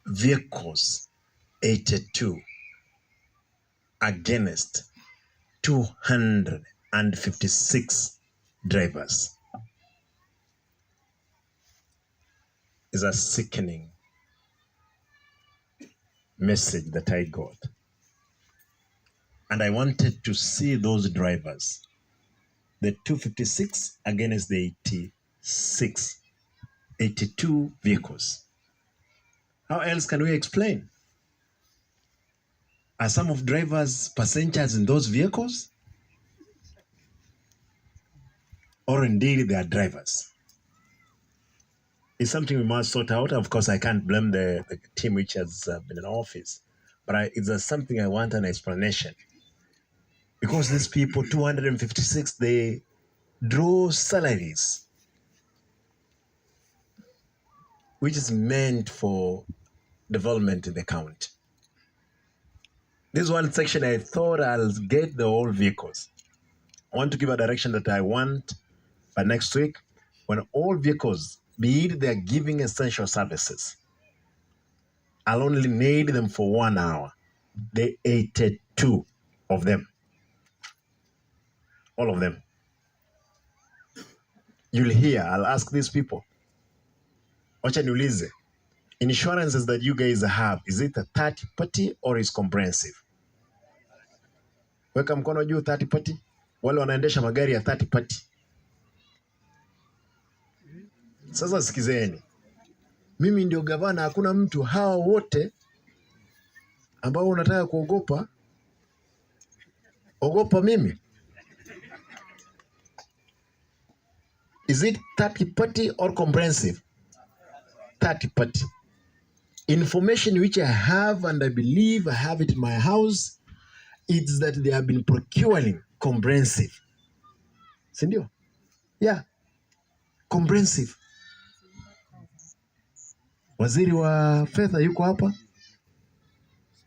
Vehicles 82 against 256 drivers is a sickening message that I got. And I wanted to see those drivers, the 256 against the 86, 82 vehicles. How else can we explain? Are some of drivers passengers in those vehicles? Or indeed they are drivers? It's something we must sort out. Of course, I can't blame the team which has been in office, but it's something I want an explanation. Because these people, 256, they draw salaries, which is meant for development in the county. This one section, I thought I'll get the whole vehicles. I want to give a direction that I want by next week, when all vehicles, be it they're giving essential services, I'll only need them for 1 hour. The 82 of them. All of them. You'll hear, I'll ask these people. Wacha niulize, insurances that you guys have, is it a third party or is comprehensive? Weka mkono juu third party. Wale wanaendesha magari ya third party. Sasa sikizeni. Mimi ndio gavana, hakuna mtu. Hawa wote ambao unataka kuogopa, ogopa mimi. Is it third party or comprehensive? Third party. Information which I have and I believe I have it in my house, it's that they have been procuring comprehensive. Sindio? Yeah. Comprehensive. Waziri wa fedha yuko hapa.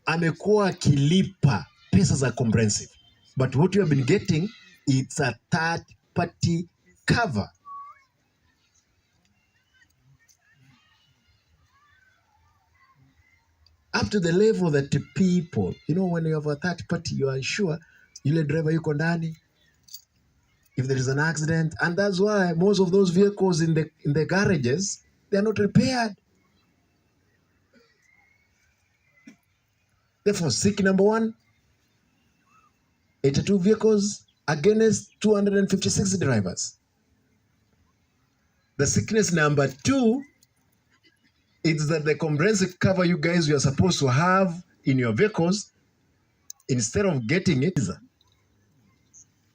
Amekuwa akilipa pesa za comprehensive. But what you have been getting, it's a third party cover. Up to the level that the people, when you have a third party, you are sure yule driver yuko ndani. If there is an accident, and that's why most of those vehicles in the garages, they are not repaired. Therefore, sick number one, 82 vehicles against 256 drivers. The sickness number two is that the comprehensive cover you guys you are supposed to have in your vehicles, instead of getting it,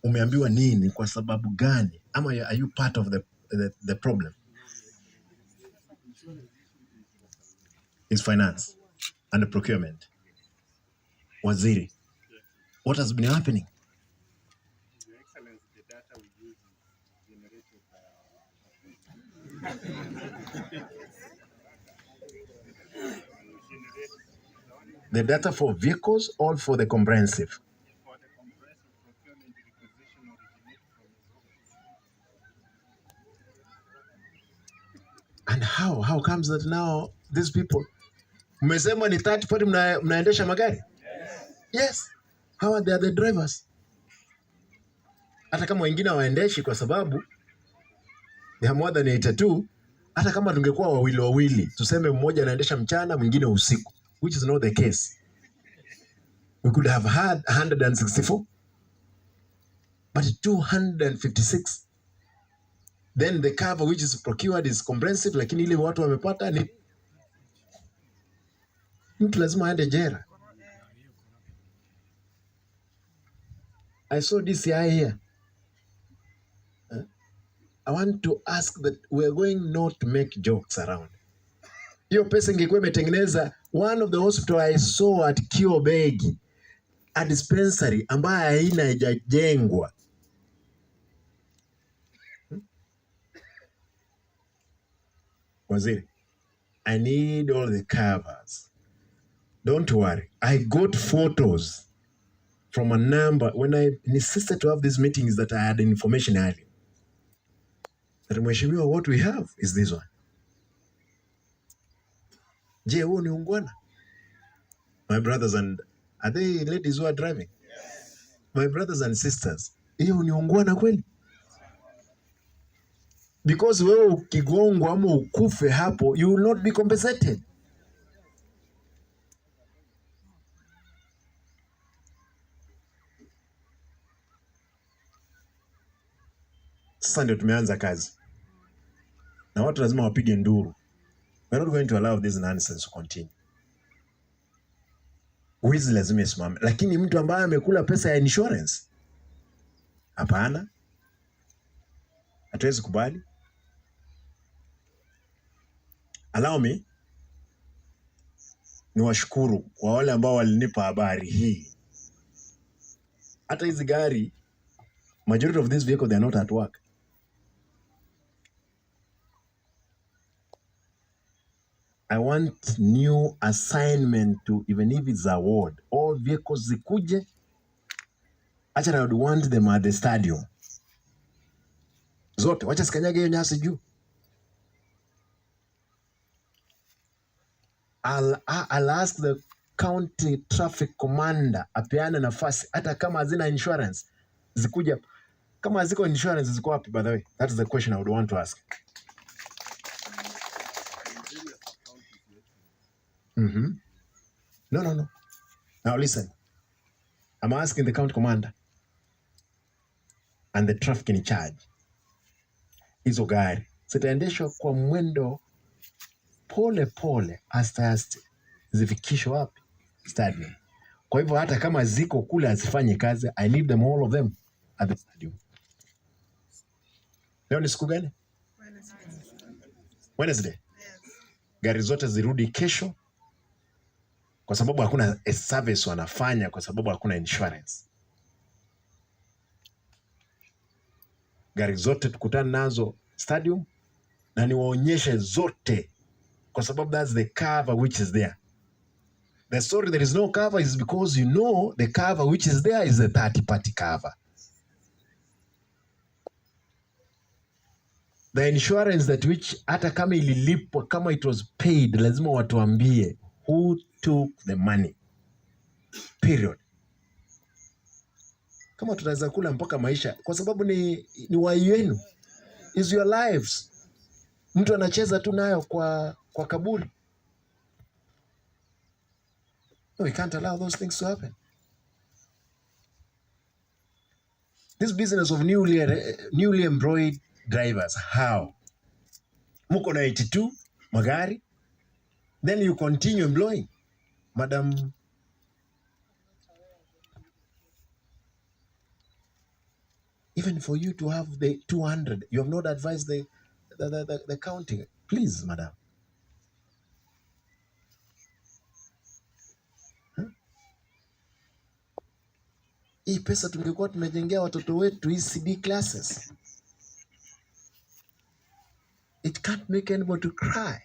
umeambiwa nini, kwa sababu gani? Ama are you part of the problem? Is finance and procurement. Waziri, what has been happening? Your Excellency, the data we use is generated by the data for vehicles or for the comprehensive? For the comprehensive procurement requisition originate from his office. And how comes that now these people, mmesema ni third party mnaendesha magari? Yes. How are they the drivers? Hata kama wengine hawaendeshi kwa sababu they are more than 82, hata kama tungekuwa wawili wawili, tuseme mmoja anaendesha mchana, mwingine usiku, which is not the case. We could have had 164, but 256. Then the cover which is procured is comprehensive, lakini ile watu wamepata ni mtu lazima aende jela. I saw DCI here. I want to ask that we are going not to make jokes around. Hiyo pesa ingekuwa imetengeneza one of the hospital I saw at Kiobegi, a dispensary ambayo haina haijajengwa. Waziri, I need all the covers. Don't worry. I got photos from a number. When I insisted to have these meetings that I had information earlier. That Mheshimiwa, what we have is this one. Je, huo ni ungwana? My brothers and are they ladies who are driving? My brothers and sisters, hiyo ni ungwana kweli? Because wewe ukigongwa ama ukufe hapo, you will not be compensated. Sasa ndio tumeanza kazi na watu lazima wapige nduru. We are not going to allow this nonsense to continue. Wizi lazima isimame, lakini mtu ambaye amekula pesa ya insurance, hapana, hatuwezi kubali. Allow me niwashukuru kwa wale ambao walinipa habari hii. Hata hizi gari, majority of these vehicles they are not at work. I want new assignment to even if it's a ward, all vehicles zikuje. Actually, I would want them at the stadium. Zote, wacha sikanyage hiyo nyasi juu. I'll ask the county traffic commander apeane nafasi hata kama hazina insurance zikuja. Kama haziko insurance ziko wapi? By the way, that is the question I would want to ask. In various counties, Your Excellency. No. Now listen, I'm asking the county commander and the traffic in charge, hizo gari zitaendeshwa kwa mwendo pole pole, aste aste, zifikishwe wapi? Stadium. Kwa hivyo hata kama ziko kule hazifanye kazi, I leave them all of them at the stadium. Leo ni siku gani? Wednesday. Gari zote zirudi kesho, kwa sababu hakuna a service wanafanya, kwa sababu hakuna insurance. Gari zote tukutane nazo stadium na niwaonyeshe zote, kwa sababu that's the cover which is there. The story there is no cover is because you know the cover which is there is a third party cover. The insurance that which hata kama ililipwa, kama it was paid, lazima watuambie who took the money. Period. Kama tunaweza kula mpaka maisha, kwa sababu ni wai wenu, is your lives. Mtu anacheza tu nayo kwa kaburi. No, we can't allow those things to happen. This business of newly employed drivers, how? Muko na 82 magari, then you continue employing. Madam, even for you to have the 200, you have not advised the county. Please, madam. Hii pesa tungekuwa tumejengea watoto wetu ECD classes. It can't make anybody to cry.